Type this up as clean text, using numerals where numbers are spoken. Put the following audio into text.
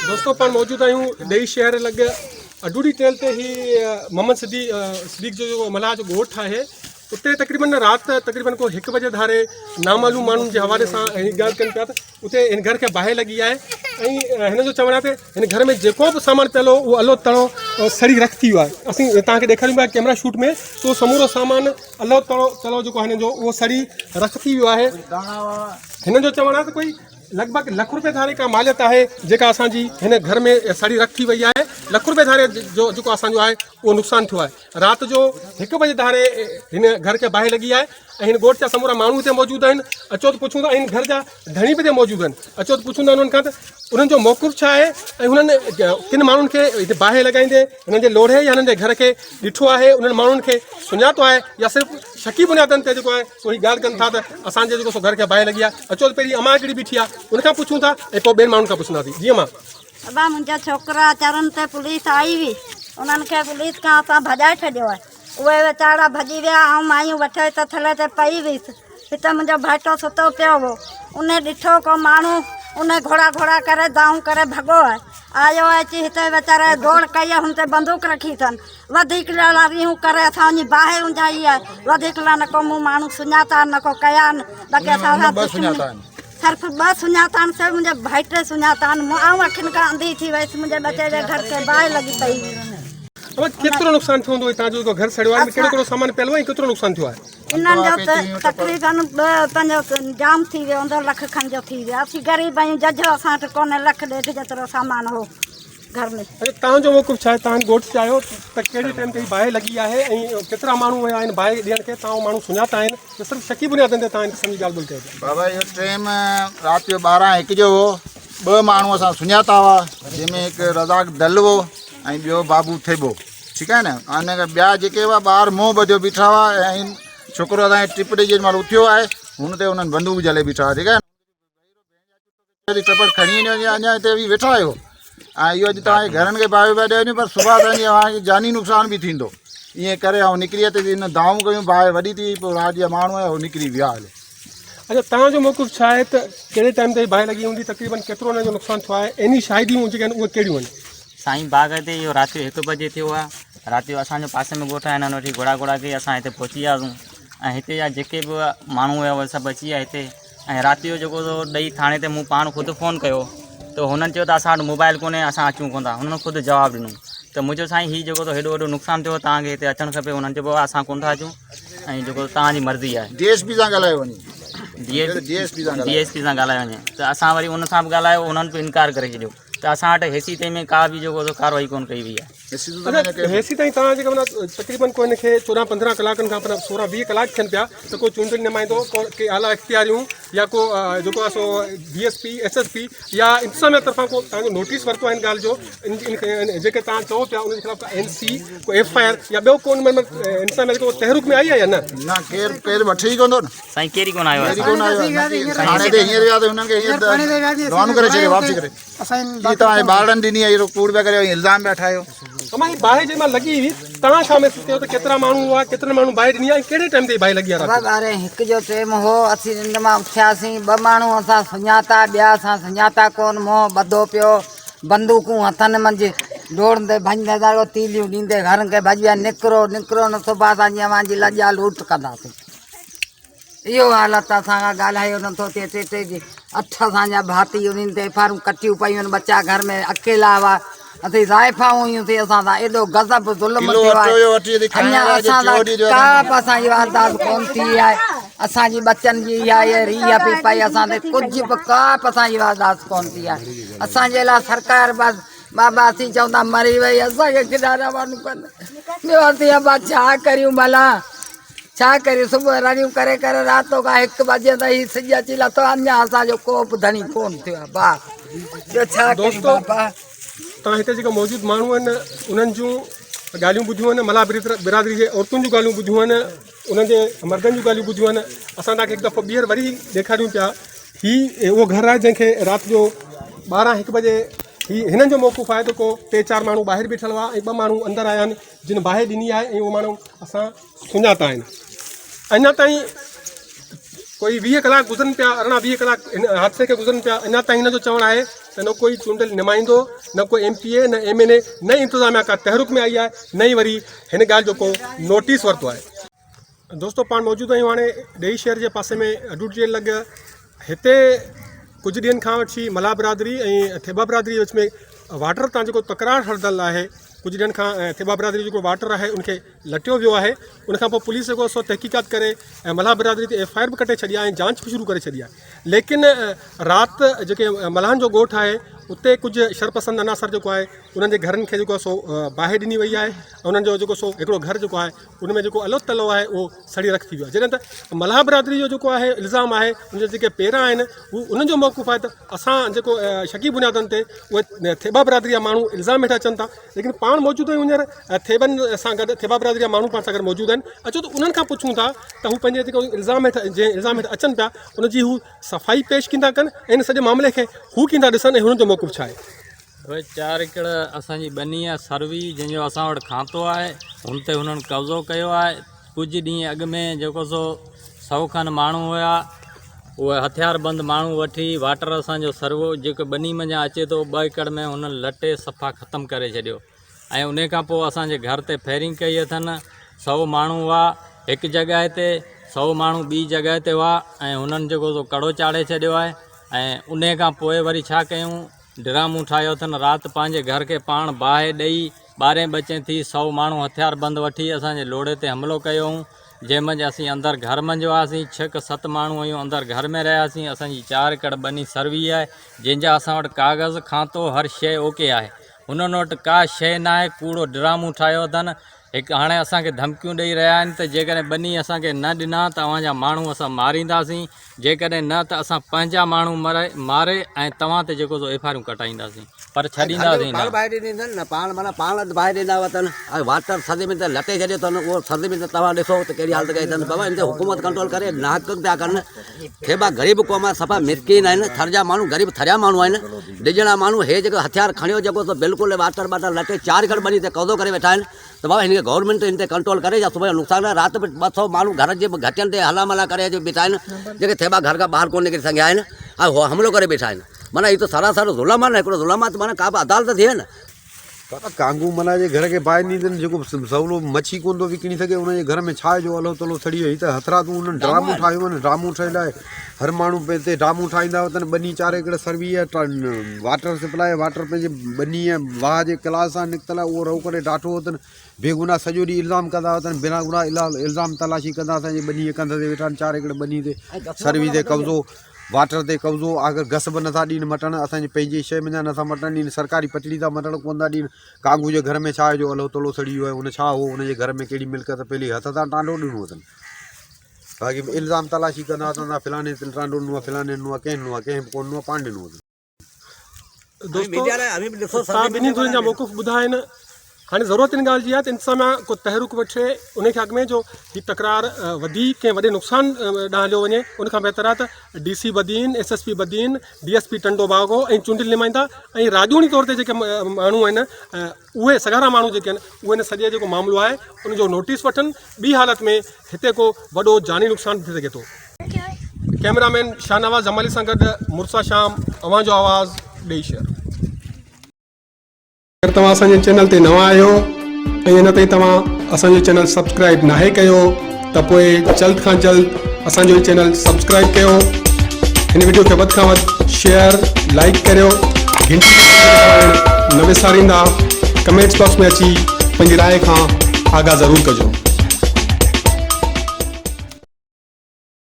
دوستو پاڻ موجود آهيون ڏيئي شهر لڳ اڊوڙي ٽيل تي هي محمد صديق صديق جو جيڪو ملاح جو ڳوٺ آهي اتي تقريبن رات تقريبن ڪو هڪ بجي ڌاري نامعلوم ماڻهن جي حوالي سان هي ڳالهه ڪن پيا ته اتي هن گهر کي باهه لڳي آهي ۽ هن جو چوڻ آهي ته هن گهر ۾ جيڪو به سامان پيل هو اهو الو تڙو سڙي رک ٿي ويو آهي اسين توهان کي ڏيکاريون پيا ڪيمرا شوٽ ۾ سو سمورو سامان الو تڙو تڙو جيڪو هن جو اهو سڙي رک ٿي ويو آهي هن جو چوڻ آهي ته ڪوئي لڳ ڀڳ لک روپيه ڌاري ڪا ماليت آهي جيڪا اسان جي هن گهر ۾ سڙي رک ٿي وئي آهي لک روپيه ڌاري جو جيڪو اسان جو آهي اهو نقصان ٿيو آهي رات جو هڪ بجي ڌاري هن گهر کي باهه لڳي آهي ۽ هن ڳوٺ جا سمورا ماڻهو هتي موجود آهن اچو ته پڇون ٿا هن گهر جا ڌڻي به هتي موجود آهن اچو ته پڇون ٿا انهن کان ته انهن جو موقف ڇا آهي ۽ هنن ڪن ماڻهن کي هتي باهه لڳائيندي هنن جي لوڙهي يا هنن جي گهر کي ڏٺو آهي انهن ماڻهن کي سڃاتو آهي يا صرف شڪي بنيادن تي جيڪو آهي سو هي ڳالهه ڪن ٿا ته اسان جي جيڪو سو گهر کي باهه لڳي آهي اچو ته پهرين امان هڪڙي بيٺي آهي ان کان پڇون ٿا ۽ پوء ٻين ماڻهن کان پڇنداسين جي امان. ابا منهنجا ڇوڪرا چرن تي پوليس آئي هئي انهن کي پوليس کان اسان ڀڄائي ڇڏيو آهي اهي ويچارا ڀڄي ويا آئون مايون وٺي ته ٿلهي تي پئي هيس هتي منهنجو ڀائٽو ستو پيو هو ان ڏٺو ڪو ماڻهو ان گهوڙا گهوڙا ڪري دانهون ڪري ڀڳو آهي آيو آهي اچي هتي ويچاري ڊوڙ ڪئي آهي هن تي بندوق رکي اٿن وڌيڪ لاڙا ريهون ڪري اسان وڃي باهه اونجائي آهي وڌيڪ لا نه ڪو مون ماڻهو سڃاتا آهن نه ڪو ڪيا آهن باقي اسان سان دشمني صرف ٻه سڃاتا آهن سي منهنجي ڀائٽي سڃاتا آهن مون آئون اکين کان انڌي ٿي ويس منهنجي ٻچي جي گهر کي باهه لڳي پئي هئي. اما ڪيترو نقصان ٿيو هوندو هتان جو جيڪو گهر سڙيو آهي ان ۾ ڪهڙو ڪهڙو سامان پيل هو ۽ ڪيترو نقصان ٿيو آهي؟ انهن جو ته تقريبن ٻه پنج جام ٿي ويو هوندو لک کن جو ٿي ويو اسين غريب آهيون ججهو اسان وٽ ڪونهي لک ڏيڍ جيترو سامان هو. گهر ۾. اچا توهان جو موقف ڇا آهي توهان ڳوٺ جا آهيو ته ڪهڙي ٽائيم تي هي باهه لڳي آهي ۽ ڪيترا ماڻهو هيا آهن باهه ڏيڻ کي توهان ماڻهو سڃاتا آهن يا صرف شڪي بنيادن تي توهان ان قسم جي ڳالهه ٻولهه ڪيو پيا. بابا اهو ٽيم رات جو 12 هڪ جو هو ٻه ماڻهو اسان سڃاتا هئا جنهن ۾ هڪ رزاق دل هو ۽ ٻيو بابو ٿيٻو ٺيڪ آهي نه ان کان ٻيا جيڪي هئا ٻاهر منهن ٻڌيو بيٺا هئا ۽ ڇوڪرو اسان کي ٽپ ڏئي جيڏي مهل اٿيو آهي هن تي انهن بندوق جهلي بيٺا هئا ٺيڪ آهي ٽپڙ کڻي وڃو يا اڃا هتي به ويٺا آهيو ۽ اهو اڄ توهان جي گهرن کي باهيون پيا ڏيو پر صبح تائين اوهان کي جاني نقصان به ٿيندو ائين ڪري آئون نڪري اچي هن دانهون ڪيون باهه وڏي ٿي وئي پوء رات جا ماڻهو آيا هو نڪري ويا هلي. اچا توهان جو موقف ڇا آهي ته ڪهڙي ٽائيم تي باهه لڳي هوندي تقريبن ڪيترو ان جو نقصان ٿيو آهي عيني شاهديون جيڪي آهن اهي ڪهڙيون آهن. سائين باغ تي اهو رات جو هڪ بجي ٿيو آهي رات جو اسان جو پاسي ۾ ڳوٺ آهي هنن وٺي گهوڙا گهوڙا ڪئي اسان هتي پهچي وياسون ۽ هتي جا جيڪي به ماڻهو هيا اهي سڀ اچي ويا هتي ۽ رات جو جيڪو سو ڏئي ٿاڻي تي مون پاڻ خود فون ڪيو ته هنن چيو ته اسان وٽ موبائل ڪونهي اسان اچون ڪونه ٿا هنن خود جواب ڏنو ته مون چيو سائين هي جيڪو سو هيڏو وڏو نقصان ٿيو توهان کي هتي اچڻ کپي هنن چيو بابا اسان ڪونه ٿا اچون ۽ جيڪو توهان جي مرضي آهي ڊي ايس پي سان ڳالهايو وڃي ڊي ايس پي سان ڳالهايو وڃي ته اسان وري ان سان به ڳالهايو انهن به انڪار ڪري ڇڏيو ته اسان وٽ هيسي تائين ۾ ڪا به جيڪو سو ڪارروائي ڪونه ڪئي وئي آهي. اچا هيسي تائين توهان جيڪا معنيٰ تقريبن ڪو هن کي 14 15 ڪلاڪن کان معنيٰ 16 20 ڪلاڪ ٿين پيا ته ڪو چونڊيل نمائندو ڪو ڪي اعليٰ اختياريون يا ڪو جيڪو آهي سو D S P S S P يا انتظاميا طرفان ڪو توهان جو نوٽيس ورتو آهي ان ڳالهه جو ان جيڪي توهان چئو پيا ان جي خلاف ڪا اين سي ڪو ايف I R يا ٻيو ڪو ان ۾ انتظاميا جيڪو تحرڪ ۾ آئي آهي يا نه؟ نه ڪير ڪير وٺي ئي ڪونه ٿو نه. سائين ڪير ئي ڪونه آيو آهي. ڪير ئي ڪونه آيو آهي ٿاڻي تي هينئر ويا ته هنن کي هينئر روانو ڪري ڇڏيو واپسي ڪري. هي توهان جي ٻارڙن ڏني آهي اهو ڪوڙ پيا ڪريو ۽ الزام پيا ٺاهيو. امان هي باهه جنهن مهل لڳي هئي توهان ڇا محسوس ڪيو ته ڪيترا ماڻهو هئا ڪيترن ماڻهن باهه ڏني آهي ۽ ڪهڙي ٽائيم تي هي باهه لڳي آهي رات سوا جو؟ ٻارهين هڪ جو ٽيم هو اسين ننڊ مان اٿياسين ٻه ماڻهو اسان سڃاتا ٻيا اسان سڃاتا ڪون منهن ٻڌو پيو بندوقون هٿن منجهه ڊوڙندي ڀڄندي ڏاڍو تيليون ڏيندي گهرن کي ڀڄي ويا نڪرو نڪرو نه صبح سان جيئن اوهان جي لڄا لوٽ ڪنداسين. اهو حالت اسان کان ڳالهايو نٿو ٿئي ٽي ٽي جي اٺ اسان جا ڀاتي انهن تي ڦارون ڪٽيون پيون آهن ٻچا گهر ۾ اڪيلا هئا اسين زائفائون هيون سي اسان سان ايڏو غضب ظلم ڪلو ٿيو اٽو آهي اهو وٺي اچي کائڻ اڃا لاء جي اسان ٽيو سان ڏينهن جو ڪا به اسان جي واردات ڪون ٿي آهي اسان جي ٻچن جي اها اها ريهه پئي پئي اسان تي ڪجهه به ڪا به اسان جي واردات ڪون ٿي آهي اسان جي لاء سرڪار بس بابا اسين چون ٿا مري وئي اسان کي ڪيڏانهن روانو ڪن ٻيو اسين ابا ڇا ڪريون ڀلا ڇا ڪريون صبح رڙيون ڪري ڪري راتو کان هڪ بجي تائين هي سج اچي لٿو آهي اڃا اسان جو ڪو به ڌڻي ڪون ٿيو آهي با ٻيو ڇا ڪريون دوستو بابا. توهان هتي جيڪا موجود ماڻهو آهن انهن جون ڳالهيون ٻڌيون آهن ملاح برادري جي عورتن جون ڳالهيون ٻڌيون آهن انهن جي مردن جون ڳالهيون ٻڌيون آهن اسان توهان کي هڪ دفعو ٻيهر وري ڏيکاريون پيا هي اهو گهر آهي جنهن کي رات جو 12 هڪ بجي هي هنن جو موقف آهي ته ڪو ٽي چار ماڻهو ٻاهر بيٺل هئا ۽ ٻه ماڻهو اندر آيا آهن جن باهه ڏني آهي ۽ اهو ماڻهو اسان سڃاتا آهن اڃا تائين ڪوئي 20 ڪلاڪ گذرن پيا 18 20 ڪلاڪ هن حادثي کي گذرن پيا اڃا تائين هن جو چوڻ آهي ته نه ڪوئي چونڊيل نمائندو نه ڪو ايم پي اي نه ايم اين اي نه ئي انتظاميا ڪا تحرڪ ۾ آئي آهي نه ئي وري هن ڳالهه جو ڪو نوٽيس ورتو آهي. دوستو پاڻ موجود آهيون هاڻي ڏيئي شهر جي پاسي ۾ اڊو ٽريل لڳ هتي ڪجهه ڏينهن کان وٺي ملاح برادري ۽ ٿيٻا برادري جي وچ ۾ واٽر تان جيڪو تڪرار هلندڙ آهي ڪجهه ڏينهن کان ٿيٻا برادري جو جيڪو واٽر آهي ان کي لٽيو ويو آهي ان کان پوء پوليس جيڪو سو تحقيقات ڪري ۽ ملاح برادري تي ايف I R به ڪٽي ڇڏي آهي ۽ جانچ به شروع ڪري ڇڏي آهي ليڪن رات جيڪي ملاحن جو ڳوٺ آهي اتي ڪجهه شرپسند عناصر جيڪو آهي انهن جي گهرن کي جيڪو سو باهه ڏني وئي آهي انهن جو جيڪو سو هڪڙو گهر جيڪو آهي ان ۾ جيڪو الو تلو آهي اهو سڙي رک ٿي ويو آهي جڏهن ته ملاح برادري جو جيڪو آهي الزام آهي ان جا جيڪي پيرا آهن هو انهن جو موقف آهي ته اسان جيڪو شڪي بنيادن تي اهي ٿيٻا برادري جا ماڻهو الزام هيٺ اچن ٿا ليڪن پاڻ موجود آهيون هينئر ٿيٻن سان گڏ ٿيٻا برادري جا ماڻهو پاڻ سان گڏ موجود آهن اچو ته انهن کان پڇون ٿا ته هو پنهنجي جيڪو الزام هيٺ جنهن الزام هيٺ اچن پيا ان جي هو صفائي پيش ڪيندا ڪن ۽ ان سڄي معاملي کي هو ڪيندا ڏسن ۽ هنن جو موقف ڇا آهي. اهي چار ايڪڙ اسان جي ٻني آهي سروي جنهن جو اسان وٽ کاتو آهي هن تي هنن قبضو ڪيو آهي ڪجهه ڏينهن اڳ ۾ جيڪو سو سئو کن ماڻهو هيا اهي هٿيار بند ماڻهو وٺي واٽر اسان جو سروو جيڪو ٻني منجهان اچي ٿو ٻه ايڪڙ ۾ هنن لٽي صفا ختم ڪري ڇڏيو ۽ ان کان پوء اسان جي گهر تي فائرنگ ڪئي اٿن سئو ماڻهو هئا هڪ جڳهه تي سئو ماڻهو ٻي جڳهه تي هئا ۽ هنن جيڪو سو ڪڙو چاڙهي ڇڏيو آهي ۽ ان کان پوء وري ڇا ڪيون ڊرامو ٺاهيو اٿن رات پنهنجي گهر کي پاڻ باهه ڏئي ٻارهين ٻچين ٿي سئو ماڻهو هٿيار بند وٺي اسان جي لوڙهي تي حملو ڪيو هئون جنهن منجهه اسين اندر گهر منجهه هئاسين ڇهه ڪه ست ماڻهو هيون اندر گهر ۾ رهياسين اسان جي چار ايڪڙ ٻني سروي آهي جنهن جا اسان وٽ ڪاغذ کانتو هر شيء اوڪي آهي هنن وٽ ڪا شيء ناهي ڪوڙو ڊرامو ٺاهيو اٿن هڪ هاڻي اسان کي ڌمڪيون ڏئي رهيا آهن ته جيڪڏهن ٻني اسان کي نه ڏنا ته اوهان جا ماڻهو اسان مارينداسين، جيڪڏهن نه ته اسان پنهنجا ماڻهو ماري ۽ توهان تي جيڪو سو ايف آريون ڪٽائينداسين پر ڇڏينداسين نه. پاڻ باهه ڏني اٿن نه پاڻ معنيٰ پاڻ اڌ باهه ڏنا اٿن ۽ واٽر سرد ۾ ته لٽي ڇڏيو اٿن اهو سرد ۾ ته توهان ڏسو ته ڪهڙي حالت ڪئي اٿن بابا ان تي حڪومت ڪنٽرول ڪري ناحق پيا ڪن کيبا غريب قوم آهي صفا مسڪين آهن ٿر جا ماڻهو غريب ٿريا ماڻهو آهن ڊڄڻا ماڻهو هي جيڪو هٿيار کڻيو جيڪو سو بلڪل واٽر ٻاٽر لٽي چار ايڪڙ ٻني تي قبضو ڪري ويٺا آهن ته بابا هن کي گورنمينٽ هن تي ڪنٽرول ڪري يا صبح جو نقصان آهي رات به 200 ماڻهو گهر جي گهٽين تي هلا ملا ڪري اچي بيٺا آهن جيڪي ٿيٻا گهر کان ٻاهر ڪونه نڪري سگهيا آهن ۽ هو حملو ڪري بيٺا آهن معنيٰ هي ته سراسر ظلم آهي نه هڪڙو ظلم آهي ته معنيٰ ڪا به عدالت ٿئي نه. بابا ڪانگو ملاح جي گهر کي باهه ڏني اٿن جيڪو سولو مڇي ڪونه ٿو وڪڻي سگهي ان جي گهر ۾ ڇا جو الو تلو سڙي ويو هي ته هٿرادو انهن ڊرامو ٺاهيو آهي نه ڊرامو ٺهيل آهي هر ماڻهو پنهنجي تي ڊرامو ٺاهيندا وتن ٻني چار ايڪڙ سروي آهي واٽر سپلاء واٽر پنهنجي ٻني واهه جي ڪلاس سان نڪتل آهي اهو رئو ڪري ڊاٺو اٿن بيگناهه سڄو ڏينهن الزام ڪندا وتن بنا گناهه الزام تلاشي ڪندا اسان جي ٻني جي ڪنڌ تي ويٺا آهن چار ايڪڙ ٻني تي سروي تي قبضو واٽر تي قبضو آخر گس به نٿا ڏين مٽڻ اسان جي پنهنجي شيء منجهان نٿا مٽڻ ڏين سرڪاري پٽڙي تان مٽڻ ڪونه ٿا ڏين ڪانگو جي گهر ۾ ڇا آهي جو الهو تلهو سڙي ويو آهي ان ڇا هو ان جي گهر ۾ ڪهڙي ملڪيت پيلي هٿ تان ٽانڊو ڏنو اٿن باقي الزام تلاشي ڪندا اٿن ته فلاڻي ٽانڊو ڏنو آهي فلاڻي ڏنو آهي ڪنهن ڏنو آهي ڪنهن به ڪونه ڏنو آهي پاڻ ڏنو اٿن. دوستو تان ٻنهي ڌرين جا موقف ٻڌا آهن هاڻي ضرورت ان ڳالهه جي آهي ته انتظاميا ڪو تحرڪ وٺي ان کي اڳ ۾ جو هي تڪرار وڌي ڪنهن وڏي نقصان ڏانهن هليو وڃي ان کان بهتر آهي ته D C Badin S S P Badin D S P Tando Bago ۽ چونڊيل نمائندا ۽ راڄوڻي طور تي جيڪي ماڻهو آهن اهي سگهارا ماڻهو جيڪي آهن اهي ان سڄي جيڪو معاملو آهي ان جو نوٽيس وٺن ٻي حالت ۾ هتي ڪو وڏو جاني نقصان به ٿي سگهي ٿو. ڪئميرا مين شاهنواز جمالي سان گڏ مرسا شام اوهان جو آواز ڏئي شيئر. اگر توهان اسان جي چينل تي نوان آهيو ۽ اڃا تائين توهان اسان جو چينل سبسڪرائب ناهي ڪيو ته پوء جلد کان جلد اسان جو هي چينل سبسڪرائب ڪيو هن وڊيو کي وڌ کان وڌ شيئر لائيڪ ڪريو گهنٽي نه وساريندا ڪمينٽس باڪس ۾ اچي پنهنجي راء کان آگاهه ضرور ڪجو.